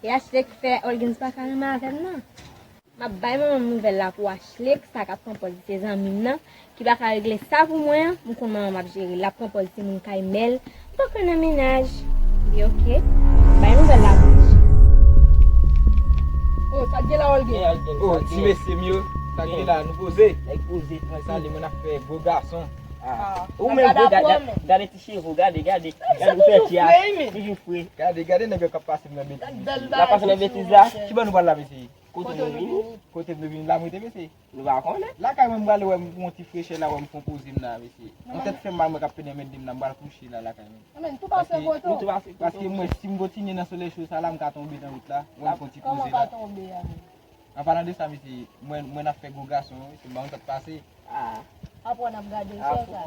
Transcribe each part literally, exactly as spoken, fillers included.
Yachle k fè Olgens pa ka renmen avè m nan. M ap bay manman m nouvèl la pou Ashley, sa k ap pran pòz li se zanmi m nan, ki pa ka regle sa pou mwen an, m konn manman m ap jere l, l ap pran pòz timoun kay mè l, m poko nan mennaj. Li oke. Bay nouvèl la pou Ashley. Oh, sa k gen la, Olgens? Oh, ti mesye m yo, sa k gen la, nou poze? Nèg poze, tranke. Sa li, mwen ap fè gwo gason. Ah. Ou menm, gade, gade ti cheve w, gade, gade. Gade ou fè ti a. Toujou fre. Gade, gade nèg yo k ap pase m nan betiz. L ap pase nan betiz la. Ki bò nou pral la, mesye? Kote nou vini? Kote nou vini la, mwen te mesye. Nou pa konnen. Lakay mwen, m prale wè m pran yon ti frechè la, wè m fon poze m la, mesye. Yon tèt fè m mal, mwen k ap pede mèt de m la, m pral kouche la, lakay mwen. Paske, paske mwen, si m kontinye nan solèy cho sa la, m ka tonbe nan wout la, wè m fon ti poze la. An palan de sa, mesye, mwen, mwen ap fè gwo gason, wi, se m pa yon tèt pase. Ah. Apre n ap gade sè sa.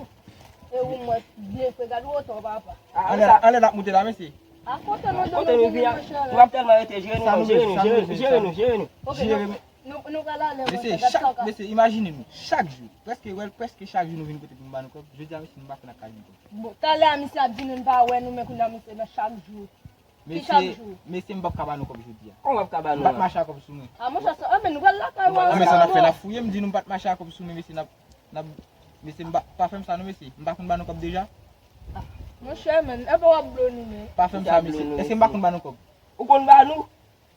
E ou mwen byen fre, gade wotè w, papa. Anlè, anlè n ap moute la, mesye. A kote nou do nou vini, monchè? Nou ap tèlman rete, jere nou, jere nou, jere nou, jere nou. Ok, nou, nou, nou pral ale, mesye, chak, mesye, imajine nou, chak jou, prèske, wè, prèske chak jou nou vin kote pou nou ba nou kòb. Jodi a, mesye, nou pa konn ak ka jwenn kòb. Bon, talè a, misye ap di nou n pa wè nou, men kounye a, misye nan chak jou. Ki chak jou? Mesye, m p ap ka ba nou kòb jodi a. Kòman w p ap ka ba nou an? M p ap mache ak kòb sou mwen. A, monchè, sa, anben, nou pral lakay ou. Anben, sa n ap fè, n ap fouye, m di nou m pa t mache ak kòb sou mwen, mesye, n ap, n ap, mesye, m pa, pa fè m sa non, mesye. M pa konn ba nou kòb deja? Ah, monchè, men, epa w ap blo nou, men. Pa fè m sa, mesye. Èske m pa konn ba nou kòb? Ou konn ba nou?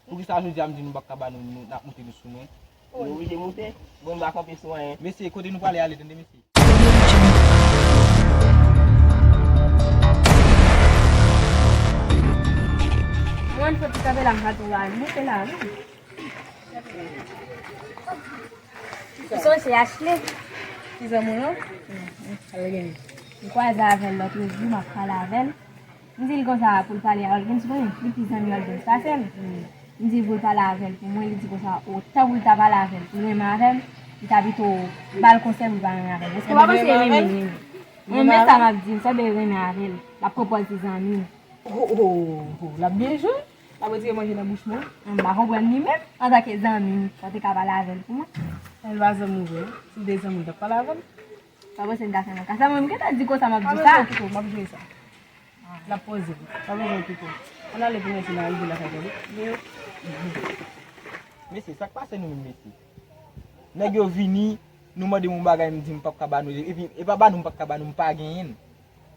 Poukisa jodi a m di nou m p ap ka ba nou, nou, n ap moute nou sou mwen? Nou oblije moute. Bon, nou pa kanpe sou anyen. Mesye, kote nou prale ale, tande, mesye. Mwen, fò ti kanpe la, m pa twò ba nou, se la, non. Ou sonje Ashley? Ki zanmi w lan? M kwaze avè l lòt jou, m ap pale avè l. M di l konsa pou l pale a Olgens, ou konnen, li pi zanmi Olgens pase m. M di l pou l pale avè l pou mwen, li di konsa, otan pou l ta pale avè l, pou l renmen avè m, li ta pito ba l konsèy pou l pa renmen avè m. Èske w pa panse li renmen l, renmen? Mwen, men sa m ap di, m sanble renmen avè l. L ap pran pòz li zanmi m. Oh, oh, oh, l ap byen jwe. L ap retire manje nan bouch mwen. M pa konprann li menm, antanke zanmi m, sa w te ka pale avè l pou mwen. L pa zanmi w vre, si l te zanmi w, l t ap pale avè l. Sa w panse m ta fè nan ka sa? Mwen, m gentan di konsa m ap di sa. Pa bezwen okipe w, m ap jere sa. L ap poze l. Pa bezwen okipe w. Ann ale pou mwen si n a rive lakay tande. Mesye, sa k pase nou menm, mesye? Nèg yo vini, nou mande m yon bagay, m di m p ap ka ba nou. Epi, e pa ba nou m p ap ka ba nou, m pa genyen l.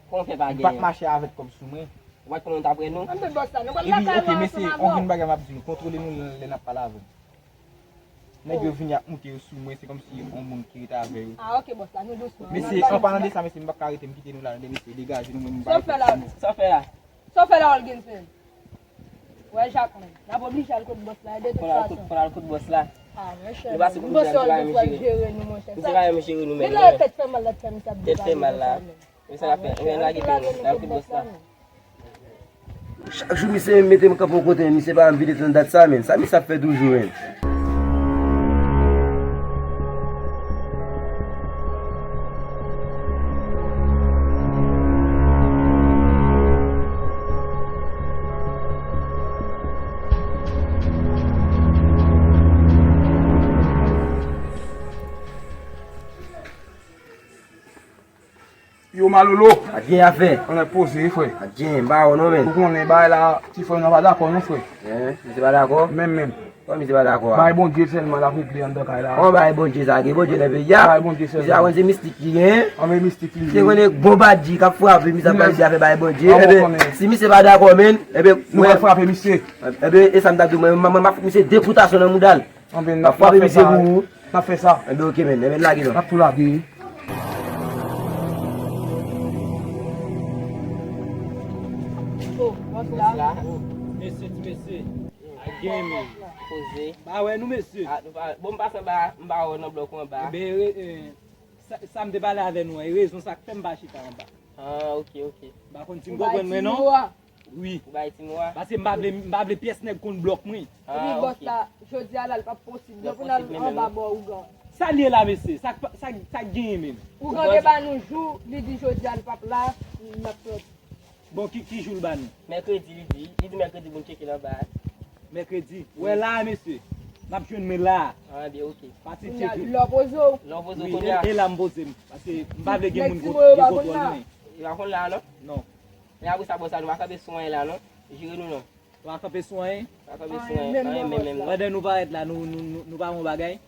Kòman w fè pa genyen? M pa t mache avèk kòb sou mwen. Ou pa t konnen w t ap wè nou? Ann met bòs la, nou pral lakay mwen ansanm avè w. Epi, oke, mesye, yon grenn bagay m ap di nou, kontwole nou lè, lè n ap pale avè m. Nèg yo vini ap moute yo sou mwen, se kòmsi yon moun ki rete avè yo. Ah, oke, bòs la, nou dousman. Mesye, an palan de sa, mesye, m p ap ka rete, m kite nou la, mesye, degaje nou, mwen, m pa rete sou nou. Sa w fè la? Sa w fè la, Olgens, menm? Wè, Jacqueline, n ap oblije al kot bòs la, de tout fason. Fò n al kot, fò n al kot bòs la. Ah, monchè, m panse Olgens pral jere nou, monchè. Misye pa renmen jere nou, men. Men la, tèt fè mal, l ap fè misye ap degaje konsa, menm. Tèt fè mal la. Men sa n ap fè? Ann lage peyi, n al kot bòs la. Chak jou misye mete m kanpe yon kote, misye pa janm vide tann dat sa, menm. Sa misye ap fè toujou, menm? Yo, Malolo. Pa t gen afè. Ann al poze, frè. Pa t gen, m pa wè w non, menm. Ou konnen bagay la, ti frè, nou pa dakò non, frè. Hein, misye pa dakò? Menm, menm. Kòman misye pa dakò a? Bay Bondye sèlman l ap regle anndan kay la. Kòman bay Bondye sa gen? Bondye nan peyi a? Bay Bondye sèlman. Misye pa konn se mistik ki genyen? Anben mistik li ye. Misye konnen bon badji k ap frape, misye ap bay misye afè bay Bondye. Enben, si misye pa dakò, menm, enben, nou pral frape misye. Enben, e sa m t ap di w, mwen, mwen, mwen, m ap fout misye de koutasyon nan mouda l. Anben, n ap frape misye pou ou. N ap fè sa. Enben, oke, menm. Enben, lage non. N ap tou lage. Oh, bòs la. Mesye, ti mesye. A gen, men. Poze. Pa wè nou, mesye. Ah, nou pa, bon, m pase anba, m pa wè w nan blòk ou anba. Enben, e, e, sa, sa m te pale avè nou an, e rezon sa k fè m pa chita anba. Ah, oke, oke. M pa konn si m konprann mwen, non. Wi. Ou bay ti mo a? Paske m pa vle, m pa vle pyès nèg konn blòk mwen. Ah, ok. Epi bòs la, jodi a la, l p ap posib non pou n al anba bò ougan. Sa l ye la, mesye? Sa k pa, sa, sa k genyen menm? Ougan te ba nou jou, li di jodi a l p ap la, n ap pran. Bon, ki, ki jou l ba nou? Mèkredi, li di. Li di mèkredi pou n tcheke l anba a. Mèkredi. Wè la, mesye. N ap jwenn mwen la. Ah, byen, ok. Pati tcheke. Lè w poze w. Lè w poze w kounye a. Wi, e, e la m poze m. Paske m pa vle gen moun ki gen kontwòl mwen. Li pa konn la, non? Non. Men apre sa, bòs la, nou pa kanpe sou anyen la, non. Jere nou, non. Pa kanpe sou anyen. Pa kanpe sou anyen, anyen menm, menm, non. Pandan nou parèt la, nou, nou, nou, nou pa yon bagay.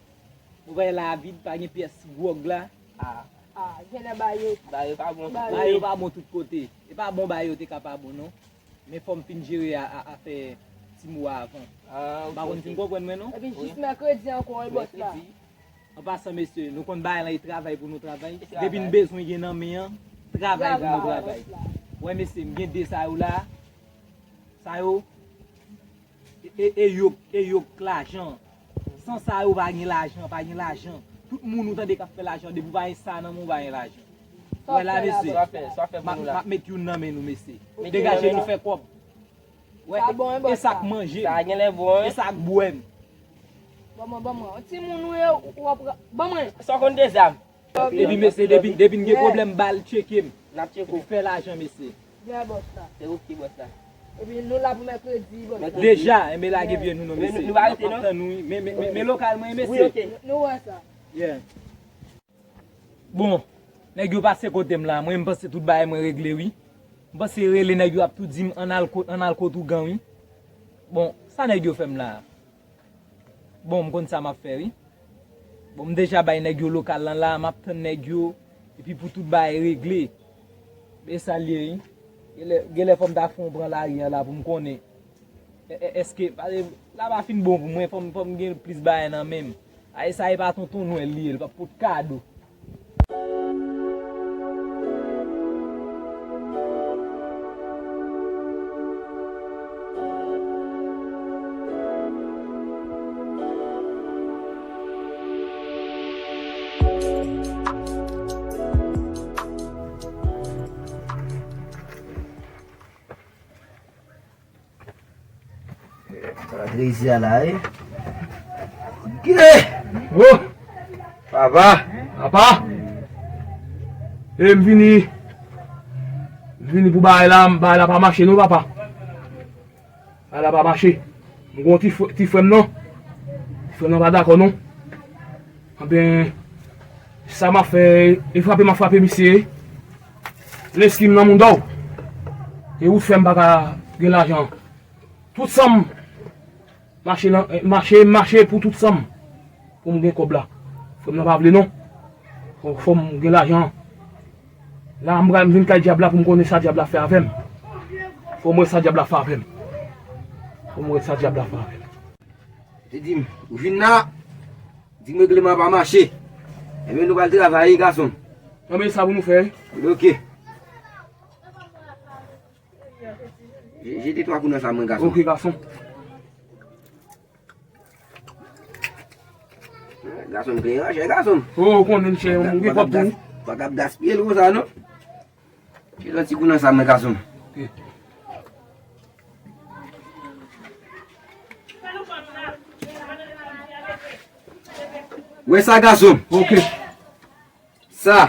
Nou parèt la vid, pa gen pyès gwòg la. Ah, genlè ba yo. Ba yo pa bon tout kote. Ba yo pa bon tout kote. E pa bon ba yo te ka pa bon, non. Men fò m fin jere a, a, afè ti mo a avan. Ah, ok, ok. M pa konn si n konprann mwen, non. Epi jis mèkredi ankò, wi, bòs la. Mèkredi. An pasan, mesye, nou konn bagay lan e travay pou nou travay. Depi n bezwen gen nan men an, travay pou nou travay. Wè, mesye, m gen de sa yo la. Sa yo, e, e, e yo, e yo k lajan. San sa yo pa gen lajan, pa gen lajan. Tout moun ou tande k ap fè lajan, depi w pa gen sa nan men w, w pa gen lajan. Wè la, mesye. M ap, m ap met youn nan men nou, mesye. Degaje nou fè kòb. Wè, e sa k manje m. Sa genlè bon, wi. E sa k bwè m. Ban mwen, ban mwen. Yon timoun ou ye, ou ap ra-, ban mwen. Sa w konn de zam. Epi mesye, depi, depi n gen pwoblèm, ba l tcheke m. N ap tcheke w. Epi fè lajan, mesye. Byen, bòs la. Se ou ki bòs la. Epi nou la pou mèkredi, bòs la. Deja, enben lage pye nou non, mesye. Nou pa rete, non? M ap tann nou, wi. Men, men, men, men lokal mwen, mesye. Wi, ok. Nou wè sa. Yeah. Bon, nèg yo pase kote m la, mwen, m panse tout bagay mwen regle, wi. M panse rele nèg yo ap tou di m ann al kot, ann al kot ougan, wi. Bon, sa nèg yo fè m la? Bon, m konn sa m ap fè, wi. Bon, m deja bay nèg yo lokal lan la, m ap tann nèg yo, epi pou tout bagay regle. E sa l ye, wi. Genlè, genlè fò m ta fè yon pran lari a la pou m konnen. E, e, èske, pase, la pa fin bon pou mwen, fò m, fò m gen plis bagay nan men m. Ay, sa e pa tonton Nwèl li ye, l p ap pot kado. Rantre isi a la, wi. Oke! Oh! Papa! Papa! E m vini. M vini pou bagay la, bagay la pa mache non, papa. Bagay la pa mache. M gon ti frè, ti frè m non. Ti frè m nan pa dakò non. Anben, sa m ap fè, e frape m ap frape misye. Lenski m nan mouda w. E ou t fè m pa ka gen lajan. Tout san m mache nan, eh, mache, mache pou tout san m. Pou m gen kòb la. Frè m nan pa vle non. Fò, fò m gen lajan. La, m pral vin kay dyab la pou m konnen sa dyab la fè avè m. Fò m wè sa dyab la fè avè m. Fò m wè sa dyab la fè avè m. Te di m, ou vin la, di m regleman an pa mache. Ebyen, nou pral travay, gason m. Anben, sa pou nou fè. Ok. Je-, jete twa kou nan sa mwen, gason. Ok, gason. Gason m gen ranje, gason. Oh, ou konnen chè, ou gen kòb tou. Pa kab gaspiye l konsa, non. Jete yon ti kou nan sa mwen, gason. Ok. Wè sa, gason. Ok. Sa.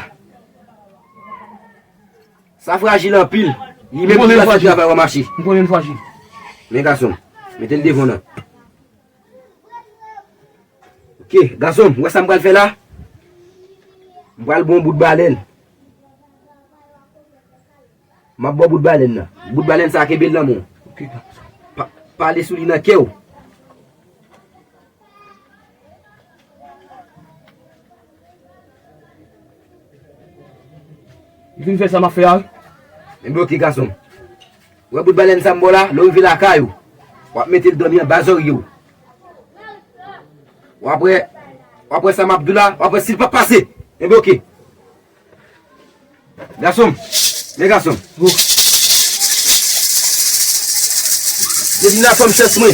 Sa frajil anpil. Li menm ki pral fè travay w ap mache. M konnen l frajil. Men gason, mete l devan w nan. Ok, gason, ou wè sa m pral fè la? M pral ba w yon bout balèn. M ap ba w bout balèn nan. Bout balèn sa a kenbe l nan men w. Ok, gason. Pa, pale sou li nan kè w. Li fin fè sa m ap fè a, wi. Enben, ok, gason m. Ou wè bout balèn sa m ba w la, lè w rive lakay ou, w ap mete l dòmi anba zòrye w. W ap wè, w ap wè sa m ap di w la, w ap wè si l p ap pase. Enben, ok. Gason m, men gason m. Depi nan fanm chans mwen.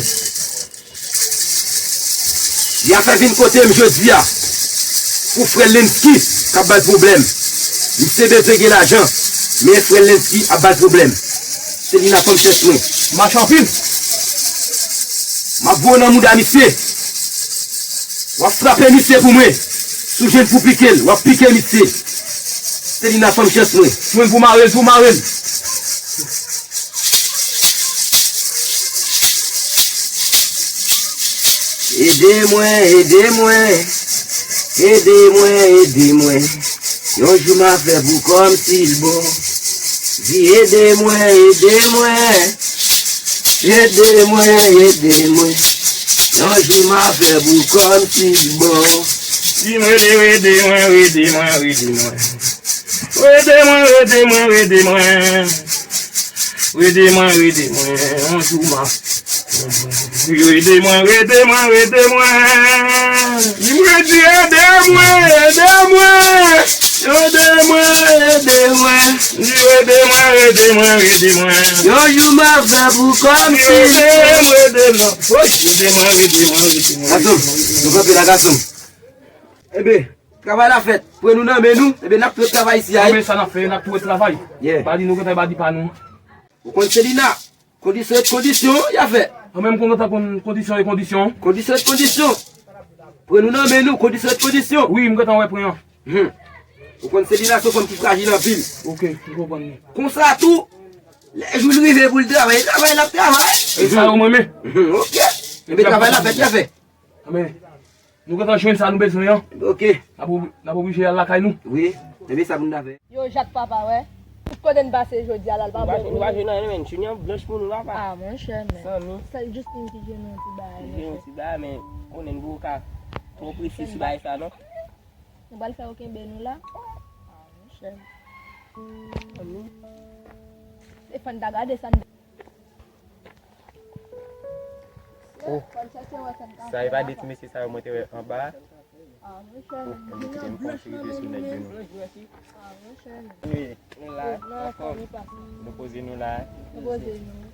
Li a fè vin kote m jodi a. Pou frè Lensky k ap ba l pwoblèm. Misye bezwen gen lajan, men frè Lensky ap ba l pwoblèm. Se li nan fanm chans mwen. Mache anpil. M ap voye w nan mouda misye. W ap frape misye pou mwen. Si w jwenn pou pike l, w ap pike misye. Selina fanm chans mwen. Si w jwenn pou mare l tou, mare l. Ede mwen, ede mwen. Ede mwen, ede mwen. Yon jou m a fè pou kò m si l bon. Di ede mwen, ede mwen. Ede mwen, ede mwen. Yon jou m a fè pou kòm si bon. Di mwen, ede mwen, ede mwen, ede mwen. Ede mwen, ede mwen, ede mwen. Ede mwen, ede mwen. Yon jou m a Ede mwen, ede mwen, ede mwen. Di mwen, di ede mwen, ede mwen. Ede mwen, ede mwen. Di ede mwen, ede mwen, ede mwen. Yon jou m ap fè pou kòm si. Ede mwen, ede mwen. Ede mwen, ede mwen, ede mwen. Gason, nou kanpe la, gason. Ebe, travay la fèt. Pran nou nan men nou. Ebe, n ap fè travay isi a. Anben, sa n ap fè, n ap tou travay. Yeah. Badi nou gentan badi pa nou. Ou konn Selina. Kondisyon et kondisyon, y a fè. Anben, m konn kontan konn kondisyon e kondisyon. Kondisyon et kondisyon. Pran nou nan men nou, kondisyon et kondisyon. Wi, m gentan wè pran an. Hmm. Ou konn Selina se yon fanm ki frajil anpil. Ok, m konprann li. Konsa tou, lè jou l rive pou l travay, travay l ap travay. E sa yo mwen men. Hmm, ok. Ebe travay la fèt, y a fè. Anben, nou gentan jwenn sa nou bezwen an. Ok. N ap ob-, n ap oblije al lakay nou. Wi. Ebe sa pou n ta fè. Yo, Jat papa, wè. Tout kote n pase jodi a la, l pa bon pou nou. Nou pa jwenn anyen, men. Junior blanch pou nou, papa. Ah, monchè, men. Sanmi. Sèl Justin ki jwenn yon ti bagay, monchè. Ki jwenn yon ti bagay, men konnen n gwo ka twò prese sou bagay sa, non. Nou pral fè yo kenbe nou la. Ah, monchè. Sanmi. Stefan ta gade sa n Oh. Sa e pa de ti mesye sa yo mwen te wè anba a? Oh, mwen kite m konn rive sou nèg yo nou. Wi, nou la, anfòm. Nou poze nou la.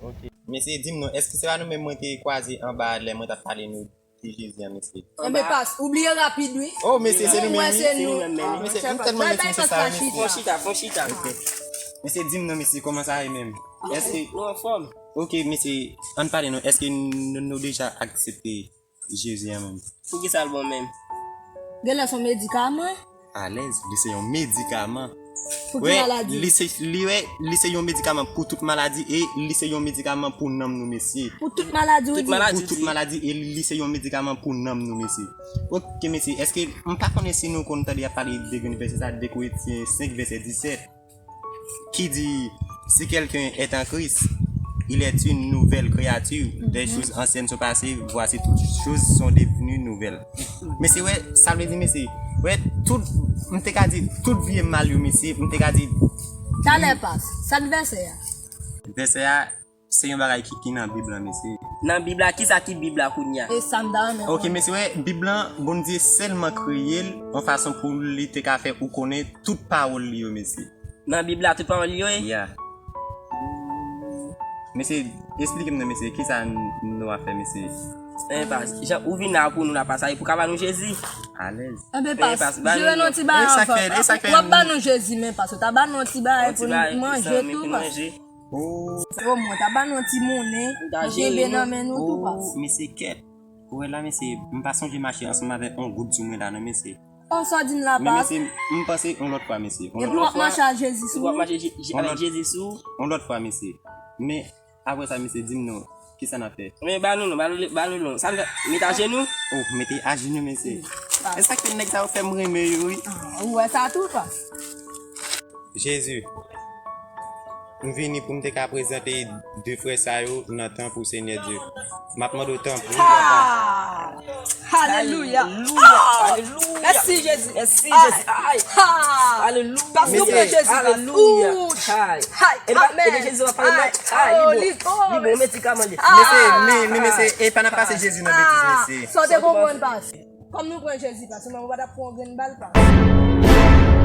Ok. Mesye, di m non, èske se pa nou menm mwen te kwaze anba a lè mwen t ap pale nou de Jezi an, mesye? Enben, pas, ou bliye rapid, wi. Oh, mesye, se nou menm, wi. Mesye, m tèlman renmen ti mesye sa yo, mesye. Fon chita, fon chita. Ok. Mesye, di m non, mesye, kòman sa ye menm? Èske nou anfòm? Ok, mesye, ann pale non, èske nou, nou deja aksepte Jezi an menm? Poukisa l bon menm? Genlè se yon medikaman. Alèz, li se yon medikaman. Pou ki maladi? Li se, li, wè, li se yon medikaman pou tout maladi e li se yon medikaman pou nanm nou, mesye. Pou tout maladi, ou di? Pou tout maladi e li se yon medikaman pou nanm nou, mesye. Ok, mesye, èske, m pa konnen si nou konn tande y ap pale de grenn vèsè sa, de Korentyen senk, vèsè disèt. Qui dit, si quelqu'un est en Christ, il est une nouvelle créature. Les choses anciennes sont passées, voici toutes choses sont devenues nouvelles. Mesye, wè, sa vle di, mesye, wè, tout, m te ka di, tout vye mal yo, mesye, m te ka di. Talè pas, sa k vèsè a? Vèsè a, Se yon bagay ki, ki nan Bib lan, mesye. Nan Bib la, kisa ki Bib la kounye a? E sa m ta renmen konnen. Ok, mesye, wè, Bib lan, Bondye sèlman kreye l yon fason pou li te ka fè ou konnen tout pawòl li yo, mesye. Nan Bib la, tout pawòl li yo ye? Ya. Mesye, esplike m non, mesye, kisa n-, nou a fè, mesye? Enben, pas, jan ou vin la pou nou la, pas, pou ka ba nou Jezi. Alèz. Enben, pas, jere nou ti bagay anvan. W ap ba nou Jezi, men, pas, ou ta ba nou ti bagay pou nou manje tou, pas. Oh. Omwen, ta ba nou yon ti monnen, nou kenbe nan men nou tou, pas. Mesye kèt. Ou wè la, mesye, m pa sonje mache ansanm avèk yon goud sou mwen la, non, mesye. Oh, sa w di m la, pas. Men, mesye, m panse yon lòt fwa, mesye. Epi w ap mache ak Jezi sou ou? Ou ap mache Je-, Je-, avèk Jezi sou ou? Yon lòt fwa, mesye. Men, apre sa, mesye, di m non, kisa n ap fè? Men, ba nou non, ba nou, ba nou non. Sa n fè, mete ajenou? Oh, mete ajenou, mesye. E sa k fè nèg sa yo fè m renmen yo, wi. Ah, ou wè sa tou, pas. Jezi, m vini pou m te ka prezante de frè sa yo nan tanp ou, Senyè Dye. M ap mande w tanpri, papa. Alelouya! Alelouya! Mèsi, Jezi! Mèsi, Jezi! Alelouya! Paske w pran Jezi, alelouya! Amèn! Ede Jezi w ap pale mwen. Ay, li bon! Li bon, medikaman li. Men, men, men, mesye, e pa n ap pase Jezi nan betiz, mesye. Sa w te konprann, pas? Kòm nou pran Jezi, pas, men ou pa t ap pran yon grenn bal, pas.